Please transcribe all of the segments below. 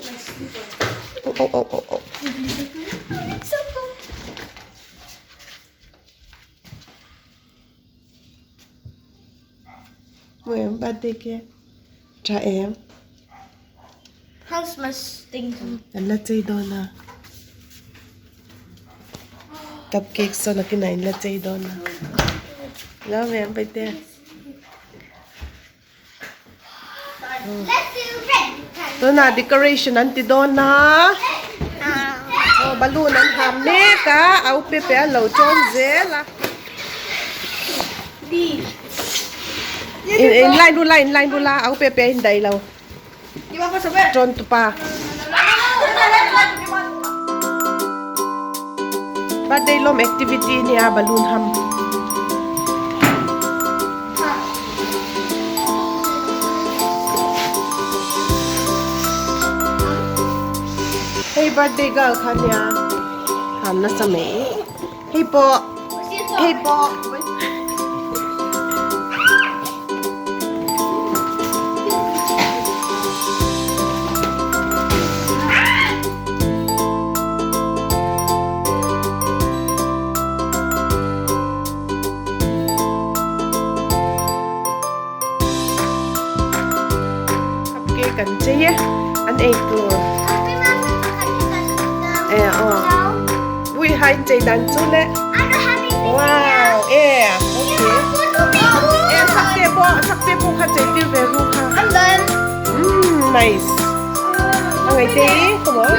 Oh oh oh oh. Hmu em birthday cake tha em. How's my thing? An la chei dawn a. Cupcake saw nakinah in la chei dawn a. Love em birthday. Tunah decoration an ti dawn a aw balloon an ham mek a a upe pe a lo chawn zel a in line ru la in line ru la a upe pe a indaih lo chawn tupa birthday lawm activity ania balloon ham. Hei birthday girl kha nia ham nasa mai hei pawh hei pawh. Cupcake an chei e an ei tur e aw ui hai chei dan chu le wow e okay e sak te pawh sak te pawh kha chei tir ve ru kha umm nice a ngaih te i come on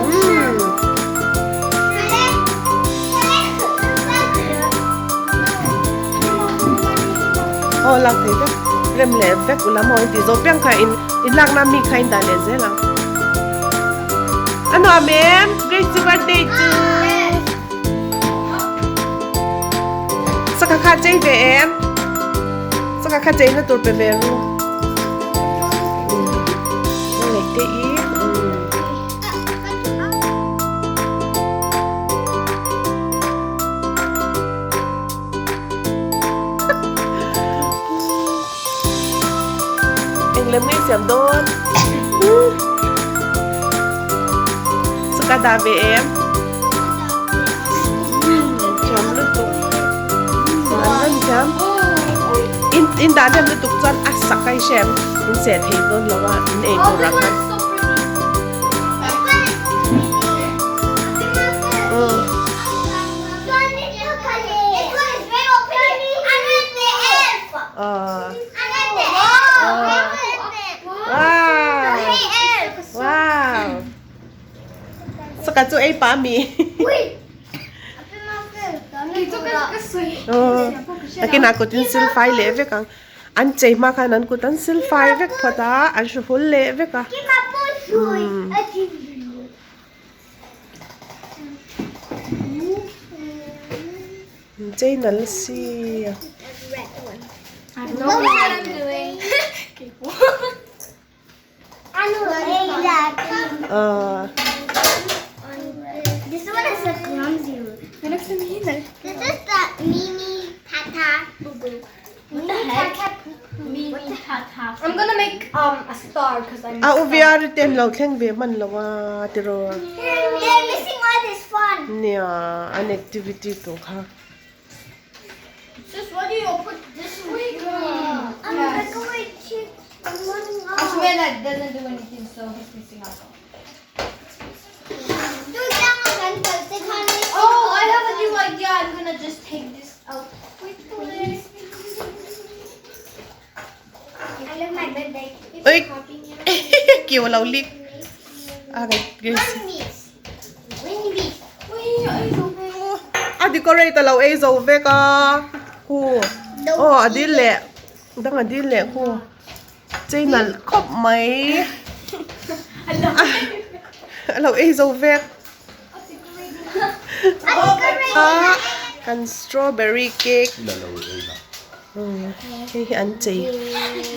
umm. Aw lak thei vek rem leh vek ula maw in tih zawh piang kha in in lak na mi kha in dah leh zel ang a nuam em Grace birthday chu saka kha chei ve em saka kha chei na tur pe ve ru ngaih te i. Eng lem ngei siam dawn. Saka dah ve em. Thiam lutuk. An rawn thiam. In in dah hnem lutuk chuan a sak a i hre em. In seh thei dawn lo a in ei tur ah khan. Saka chu ei pa mi. Takin a kutin sil fai leh vek ang. An chei hma khan an kut an sil fai vek phawt a, an hru hul leh vek a. Chei nal si a. A u viar ten lo thleng ve hman lo a tiraw nia an activity tawh kha. Ui kiu lo lik a a decorate a lo ei zo vek a khu aw a dil leh dang a dil leh khu chei nalh khawp mai a lo ei zo vek a kan strawberry cake hei hi an chei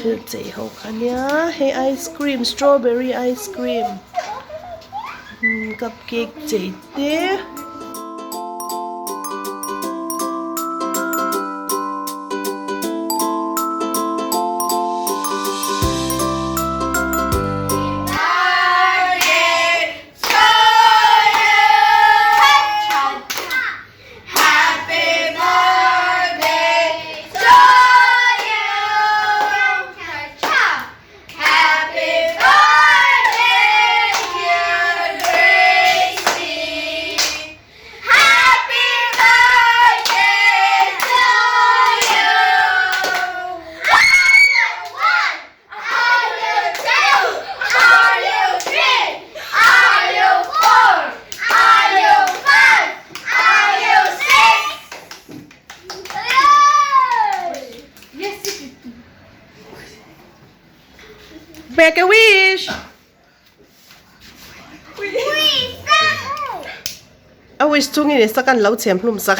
thil chei ho kha ania hei ice cream strawberry ice cream cupcake chei te. Make a wish! A wish chungin i sak an lo chhem hlum sak.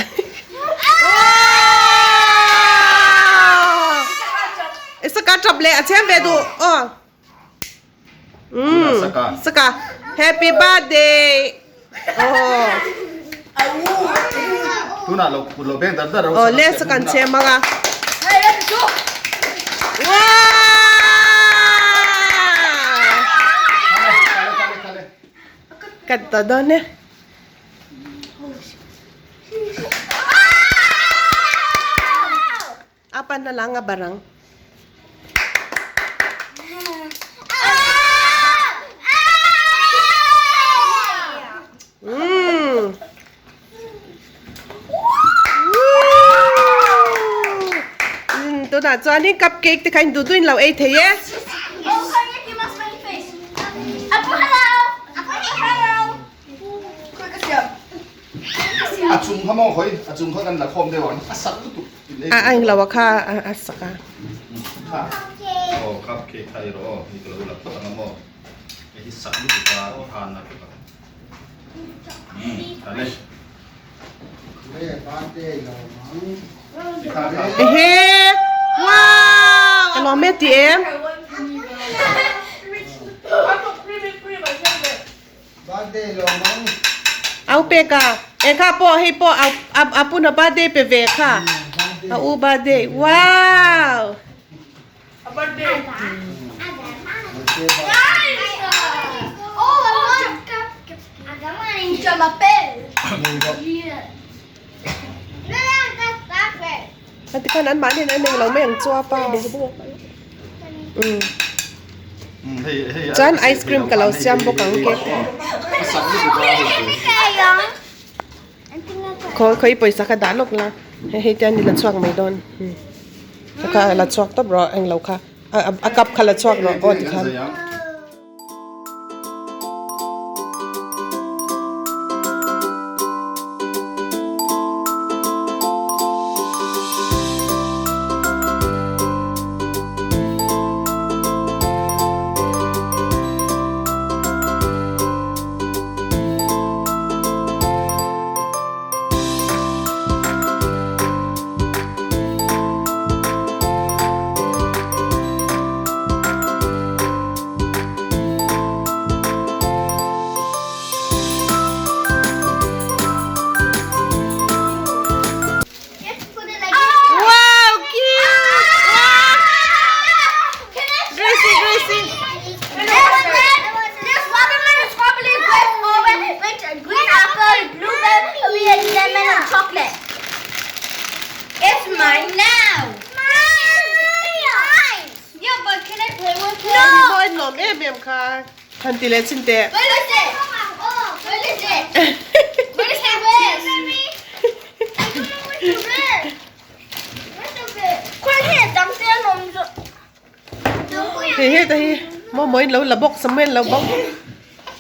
I saka tap leh a chhem ve duh aw. Umm saka happy birthday. Aw. Tunah lo lo beng dar dar ro. Aw le saka an chhem anga. Wow! Kan ta dawn e. Apa na lang nga barang. Mm. Tunah chuanin cupcake te kha in duh duhin lo ei thei e. A chung kha maw hawi a chung kha kan la khawm deuh ang a sak lutuk A a englo a kha a sak a. Kha aw cupcake kha i rawh aw ni ka lo la phawt ang a maw hei hi sak lutuk a i han a phawt ang umm Ehe wow ka lawm e ti em. Au pek a e kha pawh hei pawh a a puna birthday pe ve kha a u birthday wow. Tikhan an mahni an nei lo mai ang chu a pa. Chuan ice cream ka lo siam bawk ang ke. Khawi khawi pawisa kha dah lawk la hei hei te an la chhuak mai dawn kha la chhuak tawp rawh englo kha a cup kha la chhuak rawh aw tikhan. Wow, cute! Gracie, Gracie. Green apple, blueberry, lemon, and chocolate. It's mine now. Mine. Yeah, but can I play with it? No. Mawi lawm em em kha. Han ti leh chin teh. Where is it? Where is it? Where is the where? I don't know where's the where. Where's the where? Hei heta hi maw mawiin lo la bawk Samuel lo bawk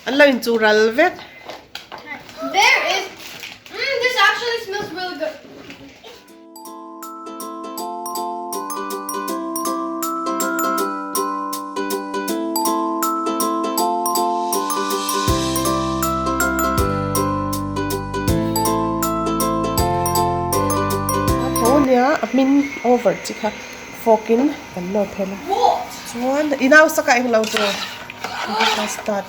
an lo inchuh ral vek. There is mm, this actually smells really good. Tho ania a hmin over chi kha fork in kan nawr phel a chuan i nau sak a englo tur custard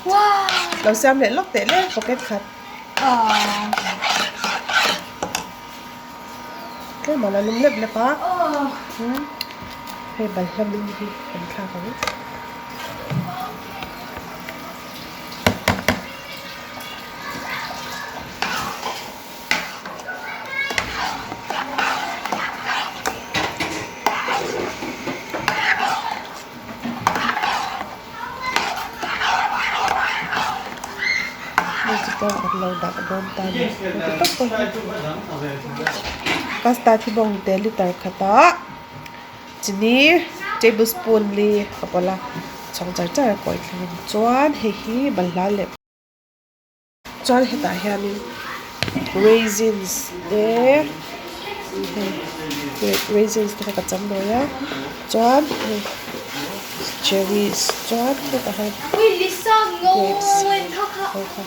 lo siam leh lawk teh le pocket khat. Tlem a la lum lep lep a hei balhla min hi kan thlak ang. Hei chu pawh an lo dah dawn ta ni heti tawp pawh hi pasta thi bawng te liter khatah chini table spoon li ka pawlh a chhawng char char a kawi thleng ang chuan hei hi balhla leh. Chuan hetah hianin raisins te hei raisins te kha ka cham nawi a chuan hei. Cherries chuan hetah hian grapes ho kha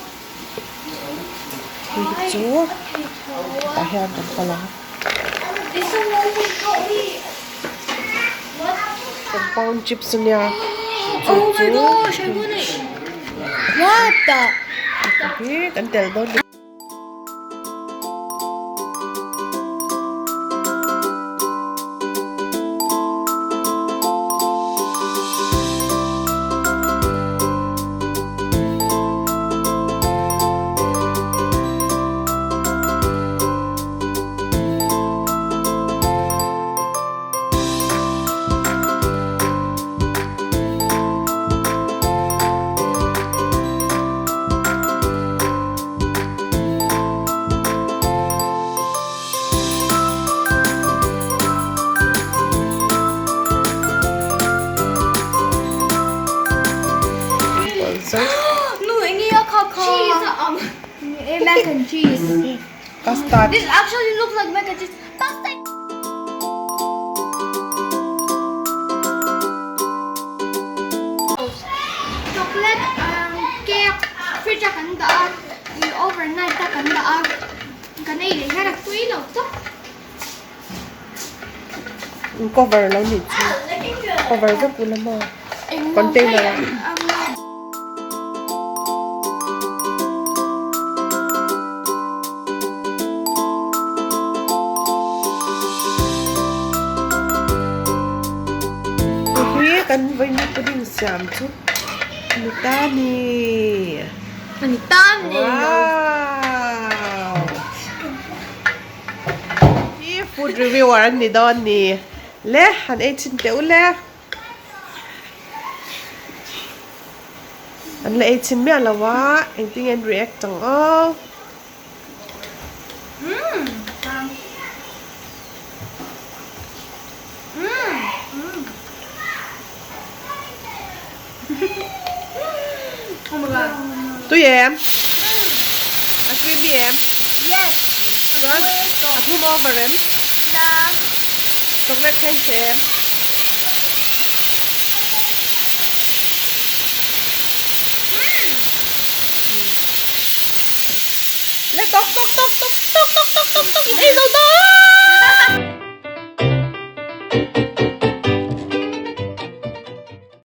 hei hi chu tah hian kan kal ang compound chips ania chu chu hi kan tel dawn. Mac and cheese. Custard. This actually looks like mac and cheese. Custard. Chocolate cake fridge a kan dah a ih overnight a kan dah a kan ei leh hian a tui lo tawp. Cover lo nih chu cover vek ula maw container ah. Hei hi kan vawiin pudding siam chu ani ta ni. Ani ta ni. Wow. Hi food reviewer an ni dawn ni. Le han ei chhin teh u le. An la ei chhin miah lo a, engtin nge an react ang aw. Tui em? A creamy em? Yes. Chuan a thlum over em? Na. Chocolate kha in che em? Le tok tok tok tok tok tok tok tok tok in ei zo dawn!